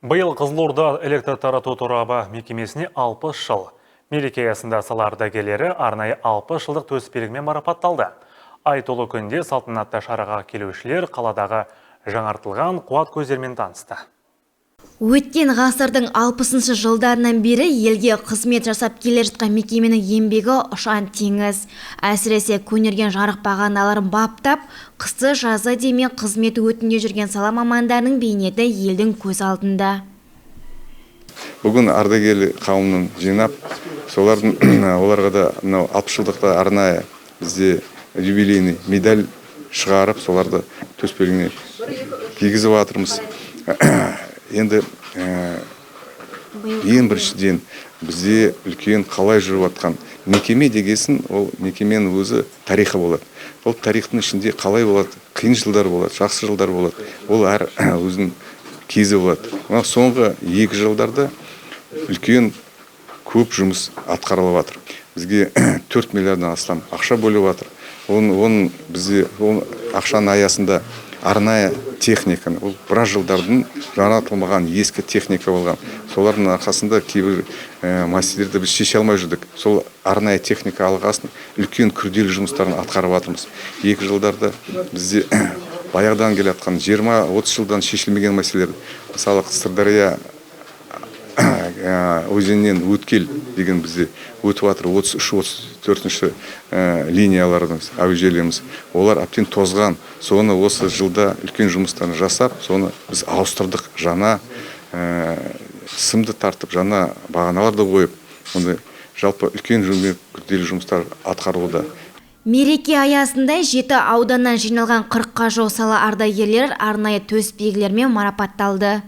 Биыл Қызылорда электр тарату торабы мекемесіне 60 жыл. Мереке аясында сала ардагерлері арнайы 60 жылдық төсбелгімен марапатталды. Айтулы күнде салтанатты шараға келушілер қаладағы жаңартылған қуат көздерімен танысты. Өткен ғасырдың 60 жылдарынан бері елге қызмет жасап келе жатқан мекеменің еңбегі ұшан теңіз. Әсіресе көнерген жарық бағаналарын баптап, қысы жазы демей қызмет өтінде жүрген сала мамандарының бейнеті елдің көз алдында. Бүгін ардагер қауымын жинап, солардың оларға да мынау 60 жылдықта арнайы бізде юбилейный медаль шығарып, соларды төсбелгіні кигізіп жатырмыз. Енді ең біріншіден, бізде үлкен қалай жүріп жатқан мекеме дегесін, ол мекеменің өзі тарихы болады. Ол тарихтың ішінде қалай болады, қиын жылдар болады, жақсы жылдар болады, ол әр өзінің кезі болады. Мына соңғы 2 жылдарда үлкен көп жұмыс атқарылып жатыр. Бізге 4 миллиардтан астам ақша бөліп жатыр. Оның бізде ол ақшаның аясында арнайы техниканы, ол біраз жылдардың жаратылмаған ескі техника болған, солардың арқасында кейбір мәселелерді біз шеше алмай жүрдік. Сол арнайы техника алғасын үлкен күрделі жұмыстарын атқарып жатырмыз. 2 жылдарда бізде баяғыдан келе жатқан, 20-30 жылдан шешілмеген мәселелер, мысалы, Сырдария өзенінен өткел деген бізде өтіп жатыр 33, 34-ші линияларымыз, әуе желіміз, олар әбден тозған. Соны осы жылда үлкен жұмыстарын жасап, соны біз ауыстырдық, жаңа сымды тартып, жаңа бағаналарды қойып, ондай жалпы үлкен күрделі жұмыстар атқарылуда. Мереке аясында жеті ауданнан жиналған 40-қа жуық сала ардагерлері арнайы төс белгілермен марапатталды.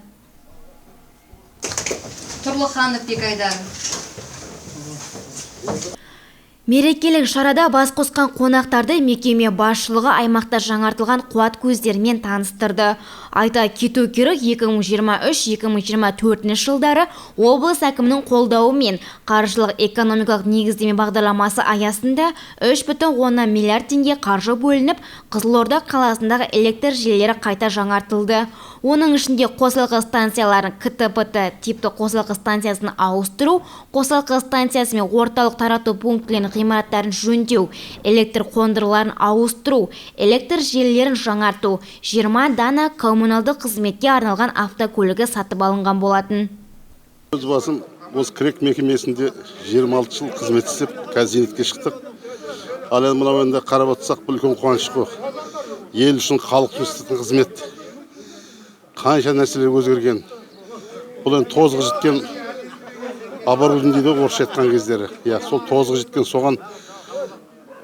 Тұрлыханов Бекайдар. Мерекелік шарада бас қосқан қонақтарды мекеме басшылығы аймақта жаңартылған қуат көздерімен таныстырды. Айта кету керек, 2023-2024 жылдары облыс әкімінің қолдауымен қаржылық экономикалық негіздеме бағдарламасы аясында 3,10 миллиард теңге қаржы бөлініп, Қызылорда қаласындағы электр желілері қайта жаңартылды. Оның ішінде қосалқы станцияларын КТПТ типті қосалқы станциясын ауыстыру, қосалқы станциясы мен орталық тарату пунктілерінің ғимараттарын жөндеу, электр қондырғыларын ауыстыру, электр желілерін жаңарту, 20 дана коммуналдық қызметке арналған автокөлігі сатып алынған болатын. Өз басым осы КРЭК мекемесінде 26 жыл қызмет істеп, қазір зейнетке шықтық. Ал енді мынау енді қарап отырсақ, бұл үлкен қуаныш қой. Ел үшін, халық үшін істейтін қызмет. Қанша нәрселер өзгерген. Бұл енді тозығы жеткен оборудование дейді ғой орысша айтқан кездері. Иә, сол тозығы жеткен, соған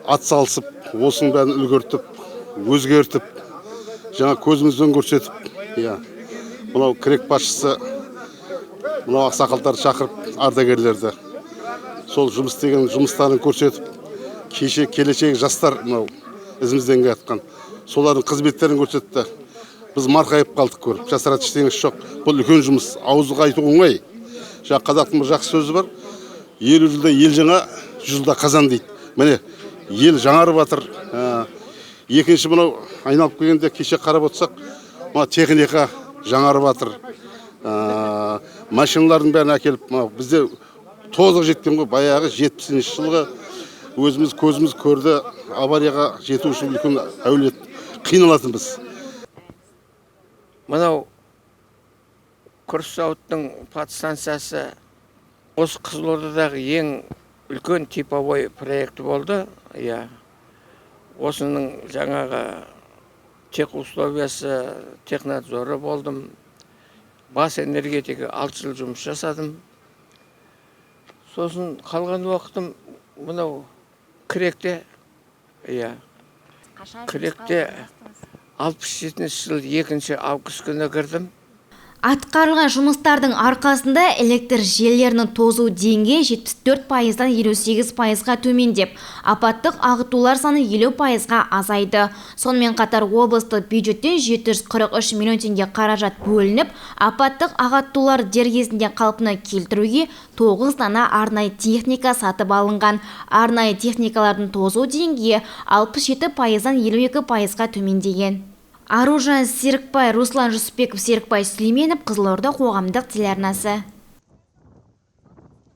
ат салысып, осының бәрін үлгертіп, өзгертіп, жаңа көзімізбен көрсетіп, иә. Мынау КРЭК басшысы мынау ақсақалдарды шақырып, ардагерлерді, сол жұмыс істеген жұмыстарын көрсетіп, кеше келешек жастар, мынау ізімізден келе жатқан, солардың қызметтерін көрсетті. Біз марқайып қалдық көріп, жасыратын ештеңесі жоқ. Бұл үлкен жұмыс, ауызға айту оңай. Жаңа қазақтың бір жақсы сөзі бар: 50 жылда ел жаңа, 100 жылда қазан дейді. Міне, ел жаңарып жатыр. Екінші, мынау айналып келгенде, кеше қарап отырсақ, мына техника жаңарып жатыр. Машиналардың бәрін әкеліп, мынау бізде тозығы жеткен ғой, баяғы 70-жылғы, өзіміз көзіміз көрді, аварияға жету үшін үлкен әулет қиналатынбыз. Мынау күріш зауыттың подстанциясы осы Қызылордадағы ең үлкен типовой проекті болды, иә. Осының жаңағы техусловиясы, технадзоры болдым, бас энергетигі 6 жыл жұмыс жасадым. Сосын қалған уақытым мынау КРЭКте, иә. КРЭКте 67-жыл 2 август күні кірдім. Атқарылған жұмыстардың арқасында электр желілерінің тозу деңгейі 74%-дан 58%-ға төмендеп, апаттық ағытулар саны 50%-ға азайды. Сонымен қатар облыстық бюджеттен 743 миллион теңге қаражат бөлініп, апаттық ағытулар дер кезінде қалпына келтіруге 9 дана арнайы техника сатып алынған. Арнайы техникалардың тозу деңгейі 67%-дан 52%-ға төмендеген. Аружан Серікбай, Руслан Жүсіпбеков, Серікбай Сүлейменов, Қызылорда қоғамдық телеарнасы.